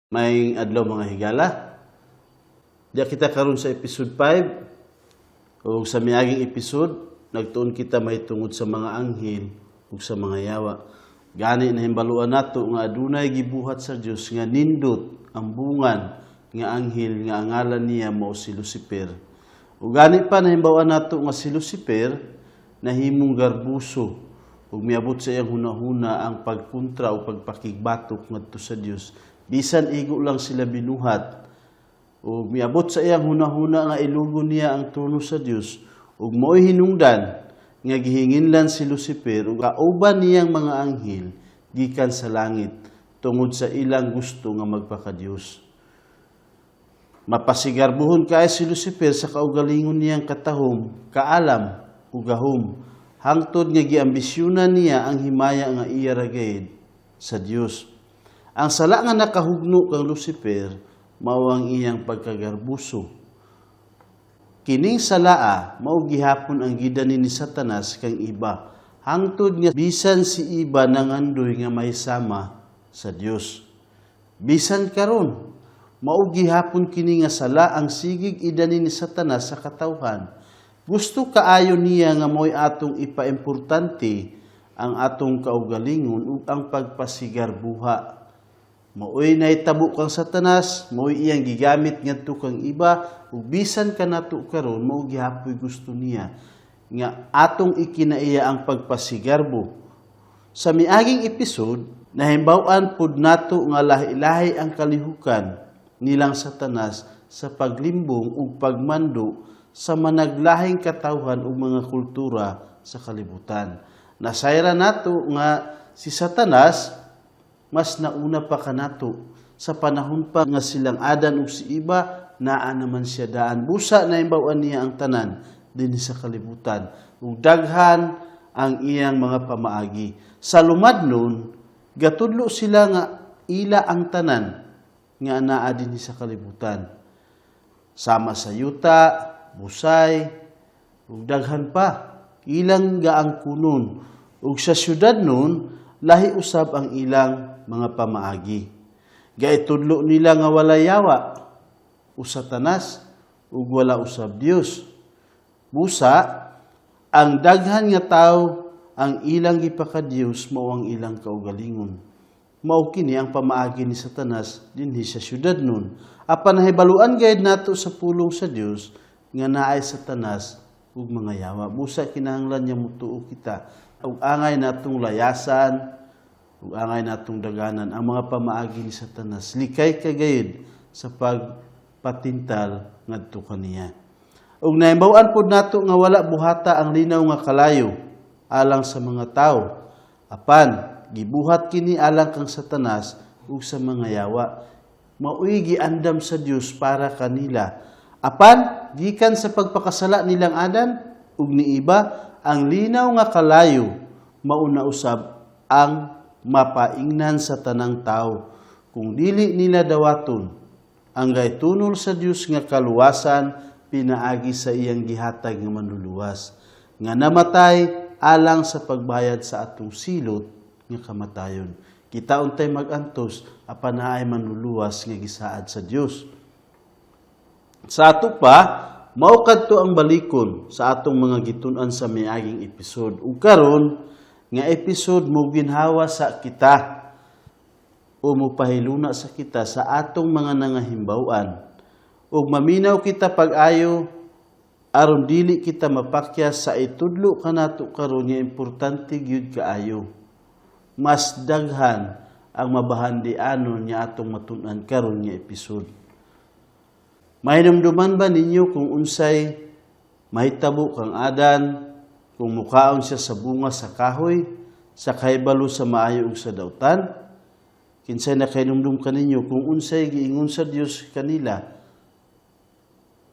Maayong adlaw, mga higala. Diya kita karon sa episode 5. O sa miaging episode, nagtuon kita mahitungod sa mga anghel ug sa mga yawa. Gani nahimbaluan nato nga adunay gibuhat sa Dios nga nindot ang bungan nga anghel nga ang ngalan niya mao si Lucifer. Ug gani pa nahimbaluan nato nga si Lucifer nahimong garbuso ug miabot sa iyang hunahuna ang pagkontra o pagpakigbatok ngadto sa Dios bisan igo lang sila binuhat, ug miabot sa iyang hunahuna nga ilugon niya ang trono sa Dios, ug mao'y hinungdan nga gihinginlan si Lucifer ug kauban niyang mga anghel gikan sa langit tungod sa ilang gusto nga magpakadiyos. Mapasigarbuhon kay si Lucifer sa kaugalingon niyang katahom, kaalam ug gahom, hangtod nga giambisyonan niya ang himaya nga iya ra gayud sa Dios. Ang sala nga nakahugno kang Lucifer mao ang iyang pagkagarbuso. Kining salaa mao gihapon ang gidani ni Satanas kang Eva, hangtod nga bisan si Eva nangandoy nga mahisama sa Dios. Bisan karon, mao gihapon kini nga sala ang sigig idani ni Satanas sa katawhan. Gusto kaayo niya nga mo'y atong ipaimportante ang atong kaugalingon ug ang pagpasigarbuha. Mao'y nahitabo kang Satanas, mao'y iyang gigamit ngadto kang Eva, ug bisan kanato karon mao gihapoy gusto niya nga atong ikinaiya ang pagpasigarbo. Sa miaging episode, nahimbaw-an pud nato nga lahi-lahi ang kalihukan nilang Satanas sa paglimbong ug pagmando sa managlahing katawhan ug mga kultura sa kalibutan. Nasayran nato nga si Satanas mas nauna pa kanato. Sa panahon pa nga silang Adan ug si Eva, naa naman siya daan. Busa nahimbaw-an niya ang tanan dinhi sa kalibutan. Ug daghan ang iyang mga pamaagi. Sa lumad nun, gatudlo sila nga ila ang tanan nga naa dinhi sa kalibutan. Sama sa yuta, busay, ug daghan pa. Ilang gaangkunon. Ug sa syudad nun, lahi usab ang ilang mga pamaagi. Gaitudlo nila nga wala yawa o Satanas ug wala usab Dios. Busa, ang daghan nga tawo, ang ilang gipakadiyos mao ang ilang kaugalingon. Mao kini ang pamaagi ni Satanas dinhi sa syudad nun. Apan nahibaluan gayud nato sa pulong sa Dios nga naay Satanas ug mga yawa. Busa kinahanglan niya mutuo kita ug angay natong layasan ug angay natong daganan ang mga pamaagi ni Satanas. Likay ka gayud sa pagpatintal ngadto kaniya. Ug nahimbaw-an pod nato nga wala buhata ang linaw nga kalayo alang sa mga tawo. Apan gibuhat kini alang kang Satanas ug sa mga yawa. Maoy giandam sa Dios para kanila. Apan gikan sa pagpakasala nilang Adan ug ni Eva, ang linaw nga kalayo mauna usab ang mapaingnan sa tanang tao kung dili nila dawaton ang gaitunol sa Dios nga kaluwasan pinaagi sa iyang gihatag nga manluluwas nga namatay alang sa pagbayad sa atong silot nga kamatayon. Kita untay magantos, apan naay manluluwas nga gisaad sa Dios. Sa ato pa, mao kadto ang balikon sa atong mga gitun-an sa miaging episode. Ug karon nga episode, mo ginhawa sa kita o mopahiluna sa kita sa atong mga nangahimbaw-an. Ug maminaw kita pag-ayo aron dili kita mapakyas sa itudlo kanato karon nga importante gyud kaayo. Mas daghan ang mabahandianon nga atong matun-an karon nga episode. Mahinumduman ba ninyo kung unsay mahitabo kang Adan kung mukaon siya sa bunga sa kahoy sa kahibalo sa maayo ug sa dautan? Kinsay nakahinumdum kaninyo kung unsay giingon sa Dios kanila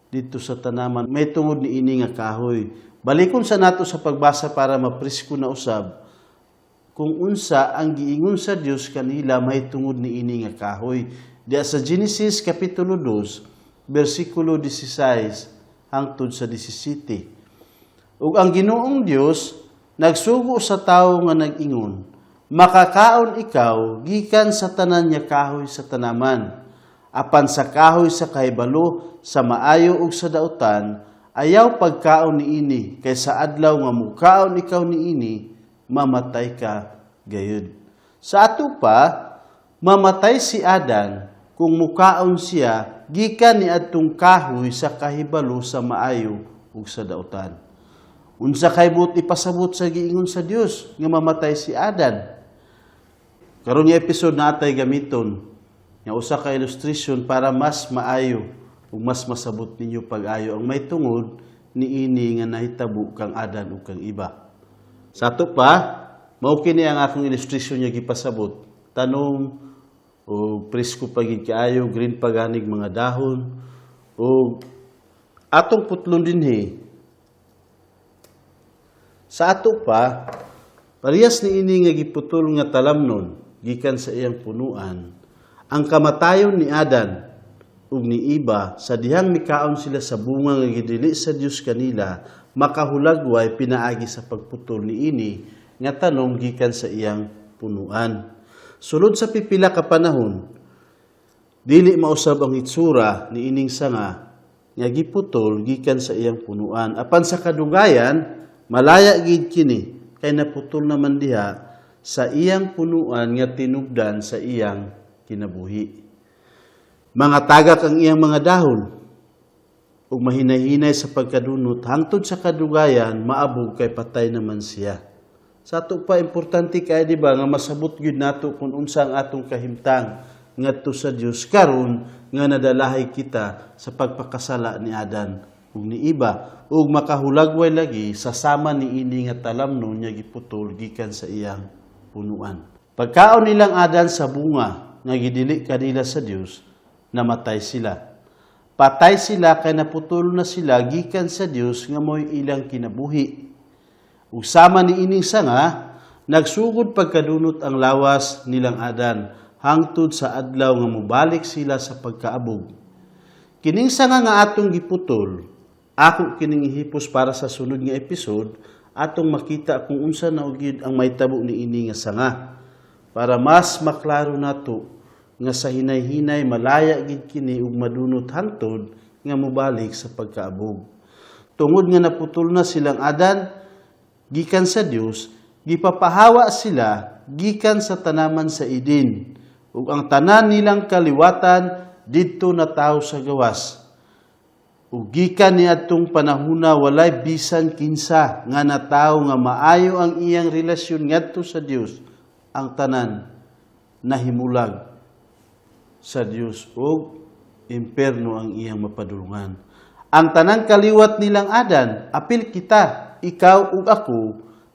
dito sa tanaman may tungod ni ini nga kahoy? Balikon sa nato sa pagbasa para mapresko na usab kung unsa ang giingon sa Dios kanila may tungod ni ini nga kahoy. Diya sa Genesis kapitulo 2 bersikulo 16 hangtod sa 17. Ug ang Ginoong Dios nagsugo sa tawo nga nag-ingon, "Makakaon ikaw gikan sa tanan nga kahoy sa tanaman." Apan sa kahoy sa kahibalo sa maayo ug sa dautan, ayaw pagkaon niini, kay sa adlaw nga mukaon ikaw niini, mamatay ka gayud." Sa ato pa, mamatay si Adan kung mukaon siya gikan ni adtong kahoy sa kahibalo sa maayo ug sa dautan. Unsa kay buot ipasabot sa giingon sa Dios nga mamatay si Adan? Karon nga episode na atay gamiton nga usa ka illustration para mas maayo ug mas masabot ninyo pag-ayo ang may tungod niini nga nahitabo kang Adan ug kang Eva. Sa ato pa, mao kini ang akong illustration nga gipasabot. Tanom o presko pa gid kaayo, green pa ganig mga dahon o atong putlon dinhi. Sa ato pa, parehas ni ini nga giputol nga talamnon gikan sa iyang punuan, ang kamatayon ni Adan ug ni Eva sa dihang mikaon sila sa bunga nga gidili sa Dios kanila, makahulagway pinaagi sa pagputol ni ini nga tanom gikan sa iyang punuan. Sulod sa pipila ka panahon, dili mausab ang itsura ni ining sanga nga giputol gikan sa iyang punuan. Apan sa kadugayan, malaya gid kini kay naputol naman diha sa iyang punuan nga tinubdan sa iyang kinabuhi. Mga tagak ang iyang mga dahon ug mahinay-hinay sa pagkadunot hangtod sa kadugayan maabog kay patay naman siya. Sa ato pa, importante kay, di ba, nga masabot gyud nato kung unsa ang atong kahimtang ngadto sa Dios karon nga nadalahay kita sa pagpakasala ni Adan ug ni Eva ug makahulagway lagi sa sama ni ini nga talamnon nga giputol gikan sa iyang punuan. Pagkaon nilang Adan sa bunga nga gidili kanila sa Dios, namatay sila. Patay sila kay naputol na sila gikan sa Dios nga mo'y ilang kinabuhi. Ug sama ni ining sanga, nagsugod pagkadunot ang lawas nilang Adan hangtod sa adlaw nga mobalik sila sa pagkaabog. Kining sanga nga atong giputol, ako kining ihipos para sa sunod nga episode, atong makita kung unsa na gyud ang mahitabo ni ini nga sanga para mas maklaro nato nga sa hinay-hinay malaya gid kini ug madunot hangtod nga mobalik sa pagkaabog. Tungod nga naputol na silang Adan gikan sa Dios, gipapahawa sila gikan sa tanaman sa Eden. Ug ang tanan nilang kaliwatan didto natawo sa gawas. Ug gikan niadtong panahuna, walay bisan kinsa nga natawo nga maayo ang iyang relasyon ngadto sa Dios. Ang tanan nahimulag sa Dios ug imperno ang iyang mapadulungan. Ang tanang kaliwat nilang Adan, apil kita, ikaw ug ako,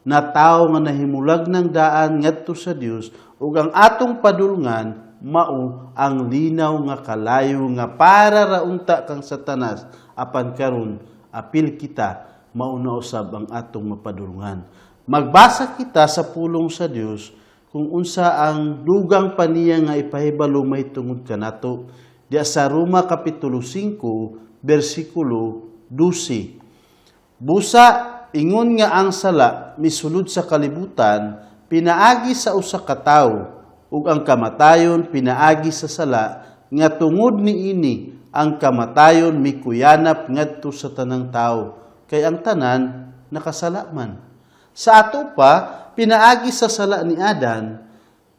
na tawo nga nahimulag ng daan ngadto sa Dios ug ang atong padulngan mao ang linaw nga kalayo nga para ra unta kang Satanas, apan karon apil kita, mao na usab ang atong mapadulngan. Magbasa kita sa pulong sa Dios kung unsa ang dugang pa niya nga ipahibalo may tungod kanato. Diya sa Roma kapitulo 5 bersikulo 12. Busa ingon nga ang sala misulod sa kalibutan pinaagi sa usa ka tawo ug ang kamatayon pinaagi sa sala, nga tungod niini ang kamatayon mikuyanap ngadto sa tanang tawo kay ang tanan nakasala man. Sa ato pa, pinaagi sa sala ni Adan,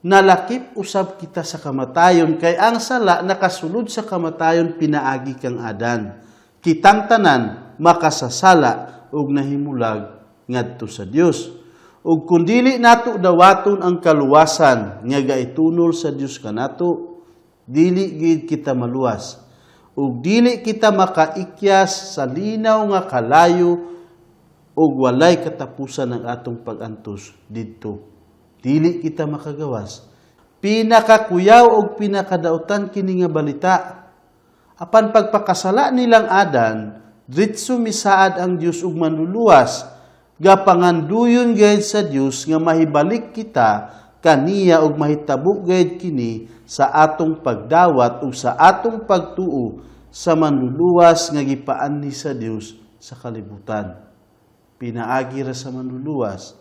nalakip usab kita sa kamatayon kay ang sala nakasulod sa kamatayon pinaagi kang Adan. Kitang tanan makasasala ug nahimulag ngadto sa Dios. Ug kun dili nato dawaton ang kaluwasan nga gaitunol sa Dios kanato, dili gid kita maluwas. Ug dili kita makaikyas sa linaw nga kalayo ug walay katapusan ang atong pag-antos didto. Dili kita makagawas. Pinakakuyaw og pinakadautan kini nga balita. Apan pagpakasala nilang Adan, diretso misaad ang Dios ug manluluwas. Gapanganduyon gayud sa Dios nga mahibalik kita kaniya ug mahitabo gayud kini sa atong pagdawat ug sa atong pagtuo sa manluluwas nga gipaanhi sa Dios sa kalibutan. Pinaagi ra sa manluluwas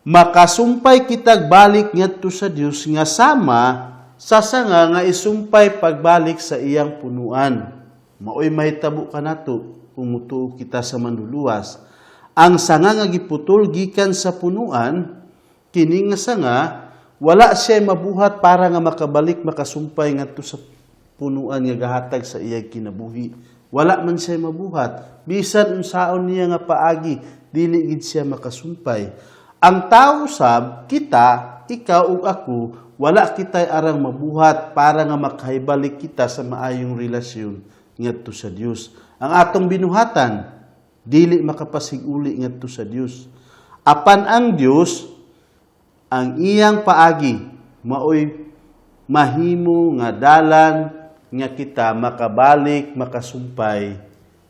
makasumpay kitag balik ngadto sa Dios nga sama sa sanga nga isumpay pagbalik sa iyang punuan. Maoy mahitabo kanato kung mutuo kita sa Manluluwas. Ang sanga nga giputol gikan sa punuan, kini nga sanga wala siya mabuhat para nga makabalik, makasumpay ngadto sa punuan nga gahatag sa iyang kinabuhi. Wala man siya mabuhat. Bisan unsaon niya nga paagi, dili gid siya makasumpay. Ang tao sab, kita, ikaw ug ako, wala kitay arang mabuhat para nga makahibalik kita sa maayong relasyon ngadto sa Dios. Ang atong binuhatan dili makapasig-uli ngadto sa Dios. Apan ang Dios, ang iyang paagi maoy mahimo nga dalan nga kita makabalik, makasumpay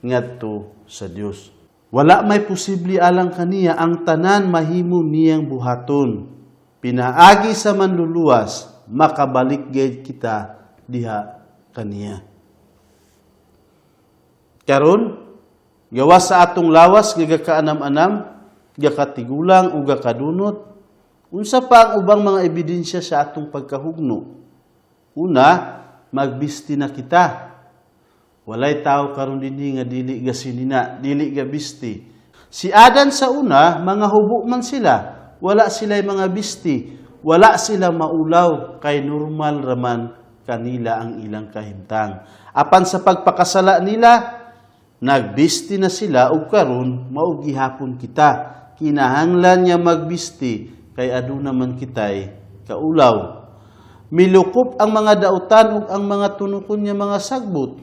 ngadto sa Dios. Wala may posible alang kaniya, ang tanan mahimo niyang buhaton. Pinaagi sa Manluluwas, makabalik gid kita diha kaniya. Karon, gawas sa atong lawas nga gakaanam-anam, gakatigulang ug gakadunot, unsa pa ang ubang mga ebidensya sa atong pagkahugno? Una, magbisti na kita. Walay tao karon dinhi nga dili gasinina, dili gabisti. Si Adan sa una, mga hubo man sila. Wala sila mga bisti. Wala sila maulaw kay normal raman kanila ang ilang kahimtang. Apan sa pagpakasala nila, nagbisti na sila ug karon mao gihapon kita. Kinahanglan niya magbisti kay aduna man kitay kaulaw. Milukop ang mga dautan ug ang mga tunukon nga mga sagbot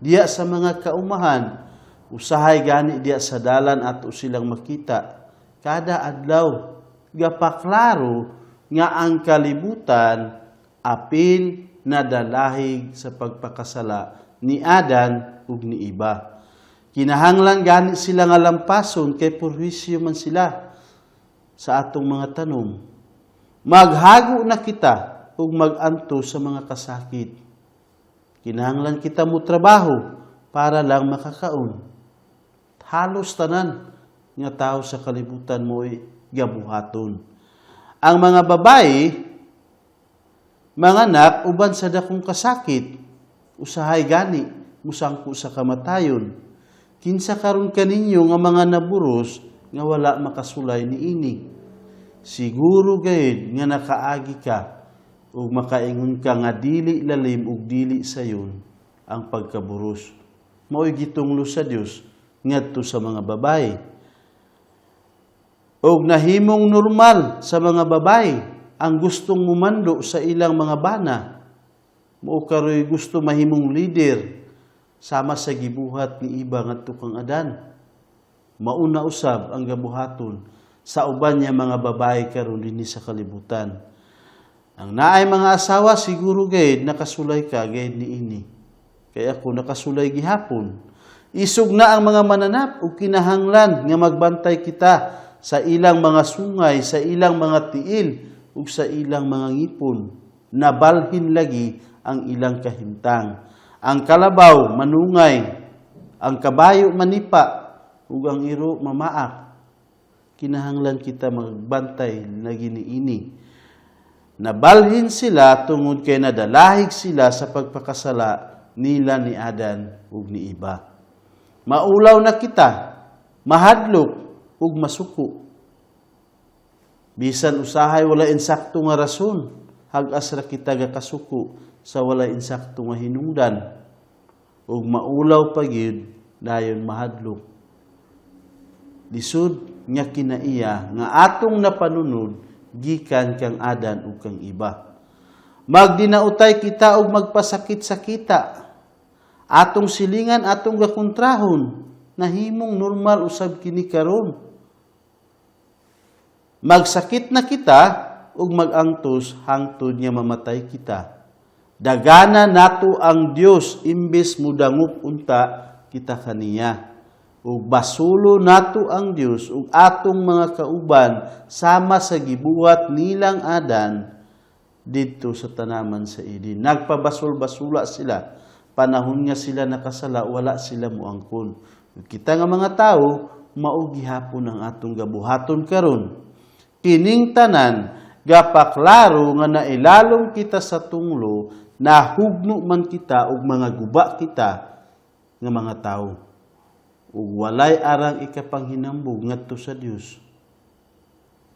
diya sa mga kaumahan. Usahay gani diya sa dalan ato silang makita kada adlaw. Gapaklaro nga ang kalibutan apil nadalahig sa pagpakasala ni Adan ug ni Iba. Kinahanglan gani sila nga lampason kay purwisyo man sila sa atong mga tanom. Maghago na kita ug maganto sa mga kasakit. Kinahanglan kita mo trabaho para lang makakaon. Halos tanan nga tao sa kalibutan mo'y gabuhaton. Ang mga babae manganak uban sa dakong kasakit, usahay gani musangko sa kamatayon. Kinsa karon kaninyo nga mga naburos nga wala makasulay niini? Siguro gayud nga nakaagi ka ug makaingon ka nga dili lalim ug dili sayon ang pagkaburos. Mao'y gitunglo sa Dios ngadto sa mga babae. Og nahimong normal sa mga babae ang gustong mumando sa ilang mga bana. Mao karoy gusto mahimong leader sama sa gibuhat ni Iba ngadto kang Adan. Mauna usab ang gabuhaton sa uban niya mga babae karon dinhi sa kalibutan. Ang naay mga asawa, siguro gayud nakasulay ka gayud niini. Kay ako nakasulay gihapon. Isog na ang mga mananap ug kinahanglan nga magbantay kita sa ilang mga sungay, sa ilang mga tiil ug sa ilang mga ngipon. Nabalhin lagi ang ilang kahimtang. Ang kalabaw manungay, ang kabayo manipa, ug ang iro mamaak. Kinahanglan kita magbantay lagi niini. Nabalhin sila tungod kay nadalahig sila sa pagpakasala nila ni Adan ug ni Iba. Maulaw na kita, mahadlok ug masuko. Bisan usahay wala insakto nga rason, hag-as ra kita gakasuko sa wala insakto nga hinungdan. Ug maulaw pa gyud, dayon mahadlok. Lisod nga kinaiya nga atong napanunod gikan kang Adan ug kang Iba. Magdinautay kita og magpasakit sa kita. Atong silingan, atong gakontrahon, nahimong normal usab kini karon. Magsakit na kita ug magangtos hangtod nga mamatay kita. Dagana nato ang Dios imbes mudangop unta kita kaniya. Ug basulo nato ang Dios ug atong mga kauban sama sa gibuhat nilang Adan didto sa tanaman sa Eden. Nagpabasol-basula sila. Panahon nga sila nakasala, wala sila muangkon. Ug kita nga mga tao, mao gihapon ang atong gabuhaton karon. Kining tanan Gapaklaro nga nailalom kita sa tunglo, nahugno man kita ug mga guba kita nga mga tawo. Ug walay arang ikapanghinambog ngadto sa Dios.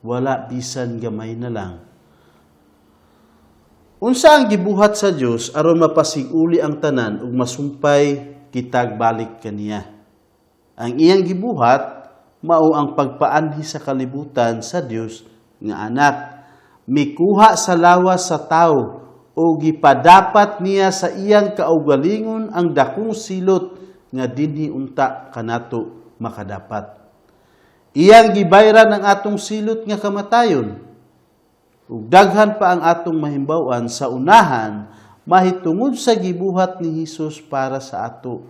Wala bisan gamay na lang. Unsa ang gibuhat sa Dios aron mapasiguli ang tanan ug masumpay kitag balik kaniya? Ang iyang gibuhat mao ang pagpaanhi sa kalibutan sa Dios nga Anak. Mikuha sa lawas sa tawo o gipadapat niya sa iyang kaugalingon ang dakong silot nga dinhi unta kanato makadapat. Iyang gibayran ang atong silot nga kamatayon. Ug daghan pa ang atong mahimbaw-an sa unahan mahitungod sa gibuhat ni Hesus para sa ato.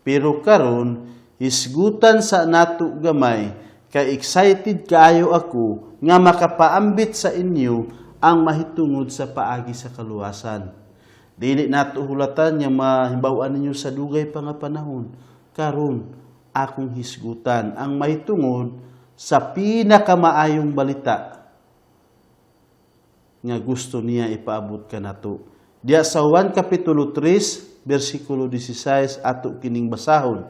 Pero karon, hisgutan sa nato gamay kay excited kaayo ako nga makapaambit sa inyo ang mahitungod sa paagi sa kaluwasan. Dili nato hulatan nga mahimbaw-an ninyo sa dugay pa nga panahon. Karon, akong hisgutan ang mahitungod sa pinakamaayong balita nga gusto niya ipaabot kanato. Diya sa Juan Kapitulo 3, versikulo 16, ato kining basahon.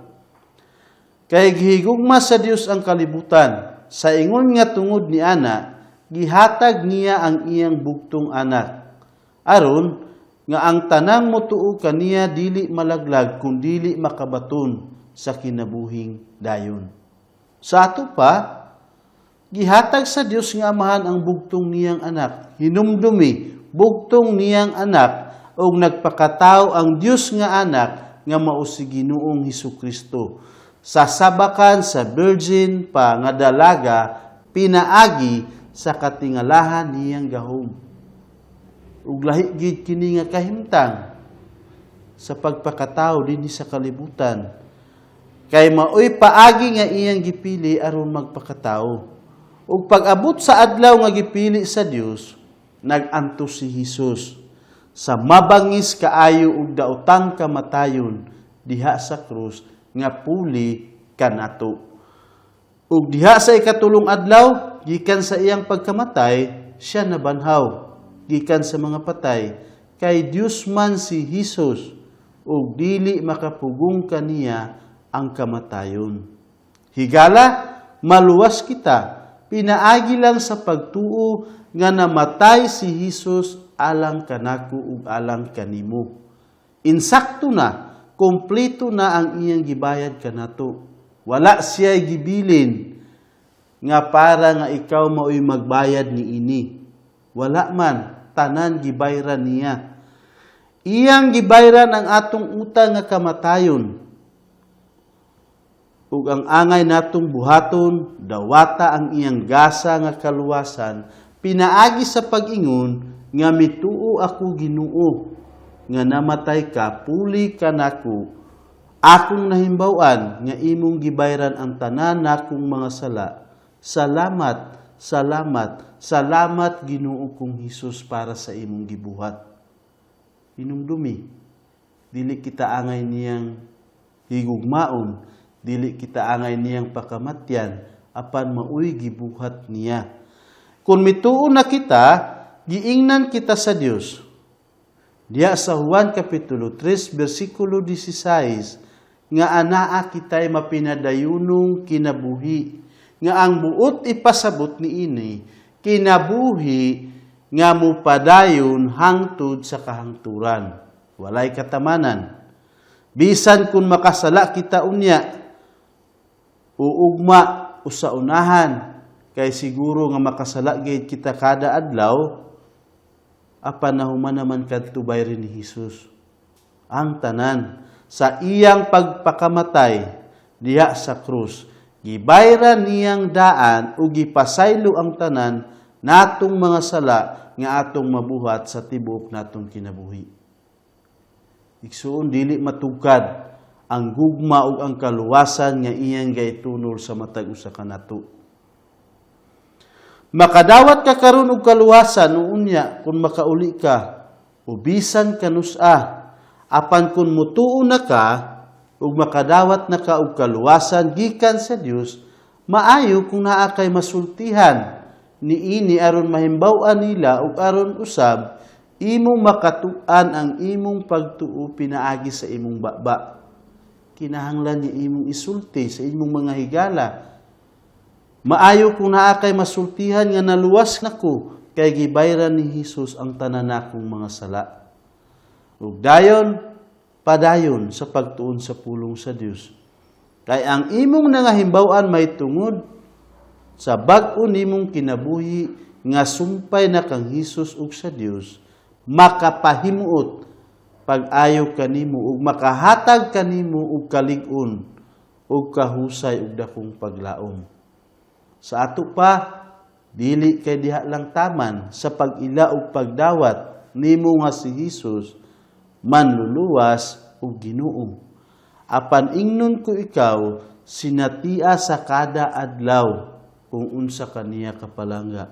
Kay gihigugma sa Dios ang kalibutan, sa ingon nga tungod ni ana, gihatag niya ang iyang bugtong Anak, aron nga ang tanang motuo kaniya dili malaglag kun dili makabaton sa kinabuhing dayon. Sa ato pa, gihatag sa Dios nga Amahan ang bugtong niyang Anak. Hinumdumi, bugtong niyang Anak, ug nagpakatao ang Dios nga Anak nga mao si Ginoong Hesukristo sa sabakan sa virgin pa nga dalaga, pinaagi sa katingalahan niyang gahom. Ug lahi gid kini nga kahimtang sa pagpakatao dinhi sa kalibutan kay maoy paagi nga iyang gipili aron magpakatao. Ug pag-abot sa adlaw nga gipili sa Dios, nag-antos si Hesus sa mabangis kaayo ug daotang kamatayon diha sa krus nga puli kanato. Ug diha sa ikatulong adlaw gikan sa iyang pagkamatay, siya nabanhaw gikan sa mga patay, kay Dios man si Hesus ug dili makapugong kaniya ang kamatayon. Higala, maluwas kita pinaagi lang sa pagtuo nga namatay si Hesus alang kanako ug alang kanimo. Insakto na, kompleto na ang iyang gibayad kanato. Wala siya gibilin nga para nga ikaw mao'y magbayad ni ini. Wala man, tanan gibayran niya. Iyang gibayran ang atong utang nga kamatayon. Ug ang angay natong buhaton, dawata ang iyang gasa nga kaluwasan, pinaagi sa pag-ingon nga mituo ako, Ginoo, nga namatay ka puli kanako. Akong nahimbaw-an nga imong gibayran ang tanan nakong mga sala. Salamat, salamat, salamat, Ginoo kong Hesus, para sa imong gibuhat. Hinumdumi, dili kita angay niyang higugmaon, dili kita angay niyang pakamatyan, apan maoy gibuhat niya. Kung mituo na kita, giingnan kita sa Dios. Diya sa Juan Kapitulo 3, versikulo 16, nga anaa kita'y mapinadayunong kinabuhi, nga ang buot ipasabot ni ini, kinabuhi nga mupadayon hangtod sa kahangturan. Walay katamanan. Bisan kung makasala kita unya, uugma o sa unahan, kay siguro nga makasala gid kita kada adlaw, apan nahuman naman kadto bayrin ni Hesus ang tanan sa iyang pagpakamatay diha sa krus. Gibayran niyang daan ug gipasaylo ang tanan natong mga sala nga atong mabuhat sa tibuok natong kinabuhi. Igsuon, dili matugkad ang gugma ug ang kaluwasan nga iyang gaitunol sa matag usa kanato. Makadawat ka karon og kaluwasan o unya kung makauli ka o bisan kanus-a. Apan kung mutuo na ka ug makadawat na ka og kaluwasan gikan sa Dios, maayo kung naa kay masultihan. niini aron mahimbaw-an nila ug aron usab imong makatuan ang imong pagtuo pinaagi sa imong baba. Kinahanglan ni imong isulti sa imong mga higala. Maayo kung naa kay masultihan nga naluwas nako kay gibayran ni Hesus ang tanan nakong mga sala. Ug dayon padayon sa pagtuon sa pulong sa Dios. Kay ang imong nangahimbaw-an may tungod sa bag-o nimong kinabuhi nga sumpay na kang Hesus ug sa Dios, makapahimuot pag-ayo kanimo ug makahatag kanimo og kalig-on ug kahusay ug dakong paglaom. Sa ato pa, dili kay diha lang taman sa pag-ila ug pagdawat nimo nga si Hesus manluluwas ug Ginoo. Apan ingnon ko ikaw, sinatia sa kada adlaw kung unsa kaniya kapalangga.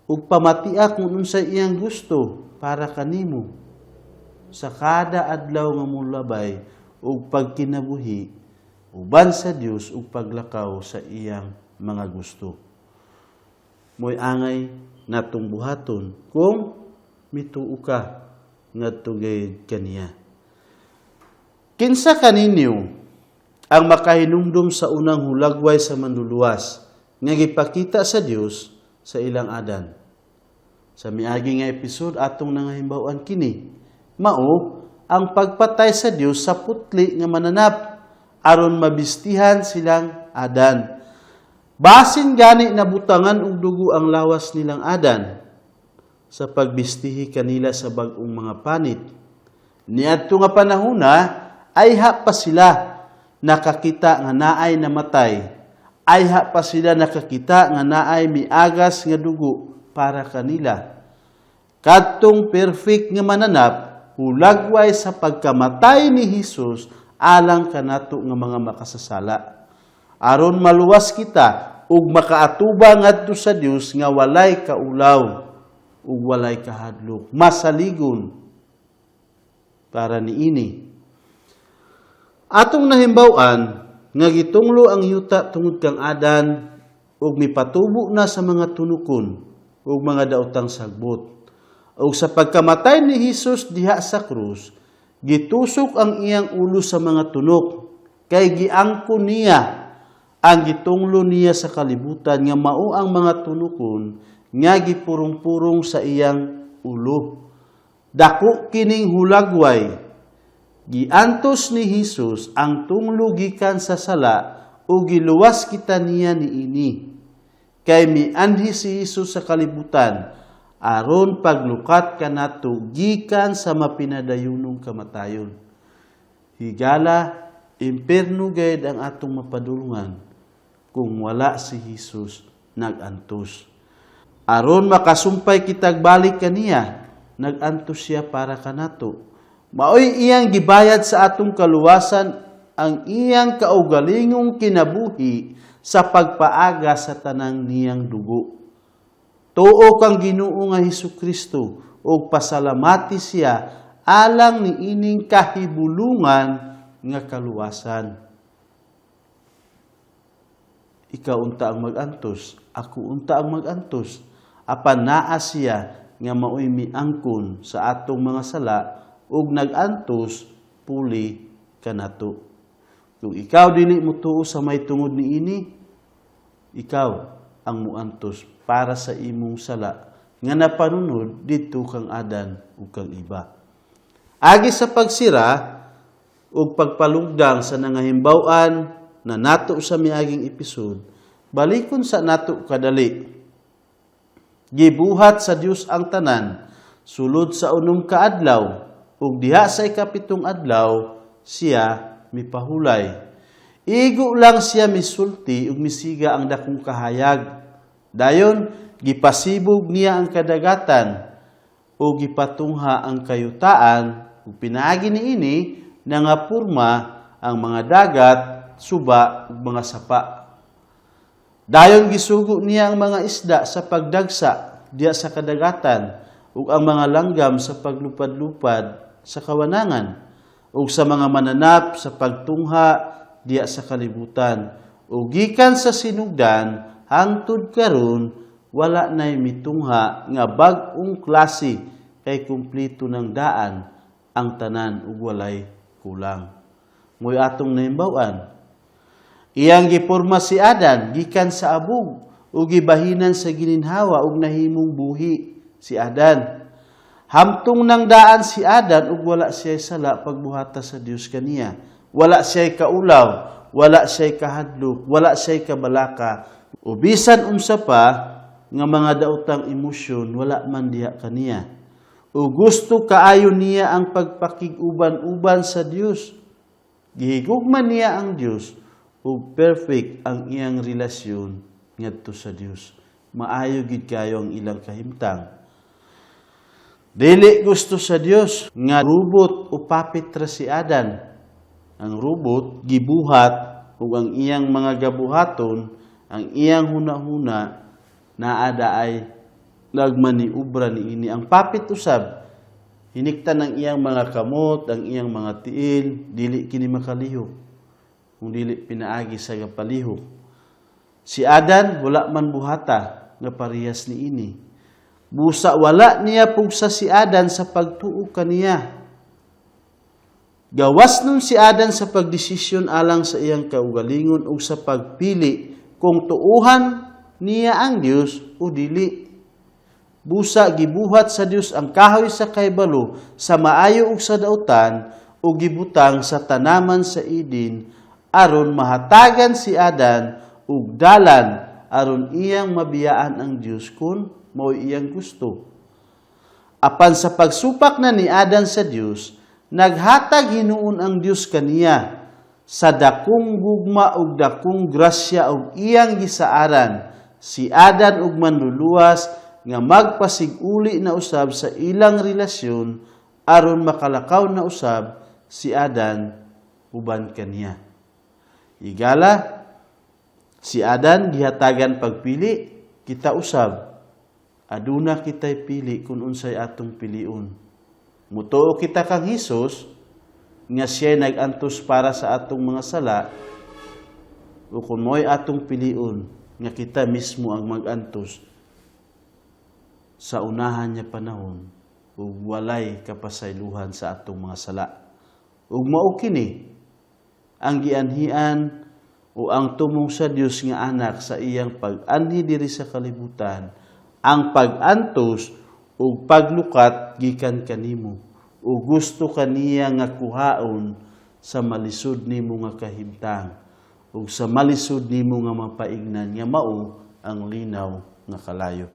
Ug pamatia kung unsa iyang gusto para kanimo sa kada adlaw nga molabay ug pagkinabuhi uban sa Dios ug paglakaw sa iyang mga gusto. Mo'y angay natong buhaton kung mituo ka ngadto gayud kaniya. Kinsa kaninyo ang makahinumdum sa unang hulagway sa manluluwas nga gipakita sa Dios sa ilang adan? Sa miagi nga episode atong nangahimbaw-an kini, mao ang pagpatay sa Dios sa putli nga mananap aron mabistihan silang adan. Basin gani nabutangan og dugo ang lawas nilang adan sa pagbistihi kanila sa bag-ong mga panit. Niadto nga panahona, ayha pa sila nakakita nga naay namatay. Ayha pa sila nakakita nga naay miagas nga dugo para kanila. Kadtong perfect nga mananap, hulagway sa pagkamatay ni Hesus alang kanato nga mga makasasala. Aron maluwas kita ug makaatubang ngadto sa Dios nga walay kaulaw ug walay kahadlok, masaligon para niini. Atong nahimbaw-an nga gitunglo ang yuta tungod kang Adan ug mipatubo na sa mga tunukon ug mga daotang sagbot. Ug sa pagkamatay ni Hesus diha sa krus, gitusok ang iyang ulo sa mga tunok kay giangkon niya ang gitunglo niya sa kalibutan nga mao ang mga tunukon nga gipurong-purong sa iyang ulo. Dako kining hulagway. Giantos ni Hesus ang tunglo gikan sa sala ug giluwas kita niya niini. Kay mianhi si Hesus sa kalibutan aron paglukat kanato gikan sa mapinadayunong kamatayon. Higala, impierno gayud ang atong mapadulungan kung wala si Hesus nag-antos. Aron makasumpay kitag balik kaniya, nag-antos siya para kanato. Maoy iyang gibayad sa atong kaluwasan ang iyang kaugalingong kinabuhi sa pagpaaga sa tanang niyang dugo. Tuo kang Ginoo nga Hesukristo ug pasalamati siya alang niining kahibulungan nga kaluwasan. Ikaw unta ang mag-antos, ako unta ang mag-antos, apan naa siya nga maoy miangkon sa atong mga sala ug nag-antos puli kanato. Kung ikaw dili motuo sa may tungod niini, ikaw ang muantos para sa imong sala nga napanunod didto kang Adan ug kang Eva. Agi sa pagsira ug pagpalugdang sa nangahimbaw-an na nato sa miaging episode, balikon sa nato kadali. Gibuhat sa Dios ang tanan sulod sa unom ka adlaw ug diha sa ikapitong adlaw siya mipahulay. Igo lang siya misulti ug misiga ang dakong kahayag. Dayon gipasibog niya ang kadagatan o gipatungha ang kayutaan ug pinaagi niini nangapurma ang mga dagat, suba ug mga sapa. Dayon gisugo niya ang mga isda sa pagdagsa diya sa kadagatan ug ang mga langgam sa paglupad-lupad sa kawanangan ug sa mga mananap sa pagtungha diya sa kalibutan. Ug gikan sa sinugdan hangtod karon Wala na'y mitungha nga bag-ong klase kay kumpleto ng daan ang tanan ug walay kulang. Mo'y atong nahimbawaan. Iyang giporma si Adan gikan sa abog ug gibahinan sa gininhawa ug nahimong buhi si Adan. Hamtong nang daan si Adan ug wala siya sala pagbuhata sa Dios kaniya. Wala siya kaulaw, wala siya kahadlok, wala siya kabalaka. O bisan unsa pa nga mga daotang emosyon, wala man diha kaniya. O gusto kaayo niya ang pagpakig-uban-uban sa Dios. Gihigugma niya ang Dios ug perfect ang iyang relasyon ngadto sa Dios. Maayo gid kayo ang ilang kahimtang. Dili gusto sa Dios nga robot o puppet ra si Adan. Ang robot gibuhat ug ang iyang mga gabuhaton, ang iyang hunahuna naa ay nagmaniubra niini. Ang puppet usab hiniktan ang iyang mga kamot, ang iyang mga tiil, dili kini makalihok kung dili pinaagi sa gapalihok. Si Adan wala man buhata nga parehas niini. Busa wala niya pugsa si Adan sa pagtuo kaniya. Gawas nun si Adan sa pagdesisyon alang sa iyang kaugalingon ug sa pagpili kung tuuhan niya ang Dios o dili. Busa gibuhat sa Dios ang kahoy sa kahibalo sa maayo ug sa dautan ug gibutang sa tanaman sa Eden aron mahatagan si Adan ug dalan aron iyang mabiyaan ang Dios kung mao'y iyang gusto. Apan sa pagsupak na ni Adan sa Dios, naghatag hinuon ang Dios kaniya sa dakong gugma ug dakong grasya ug iyang gisaaran si Adan ug manluluwas nga magpasiguli na usab sa ilang relasyon aron makalakaw na usab si Adan uban kaniya. Igala, si Adan gihatagan pagpili, kita usab aduna kita'y pili kung unsay atong pilion. Mutuo kita kang Hesus nga siya nag-antos para sa atong mga sala, o kung mo'y atong pilion nga kita mismo ang mag-antos sa unahan niya panahon ug walay kapasaylohan sa atong mga sala. Ug mao kini ang gianhian o ang tumong sa Dios nga Anak sa iyang pag-anhi diri sa kalibutan, ang pag-antos ug paglukat gikan kanimo, ug gusto kaniya nga kuhaon sa malisod nimo nga kahimtang ug sa malisod nimo nga mapaignan nga mao ang linaw nga kalayo.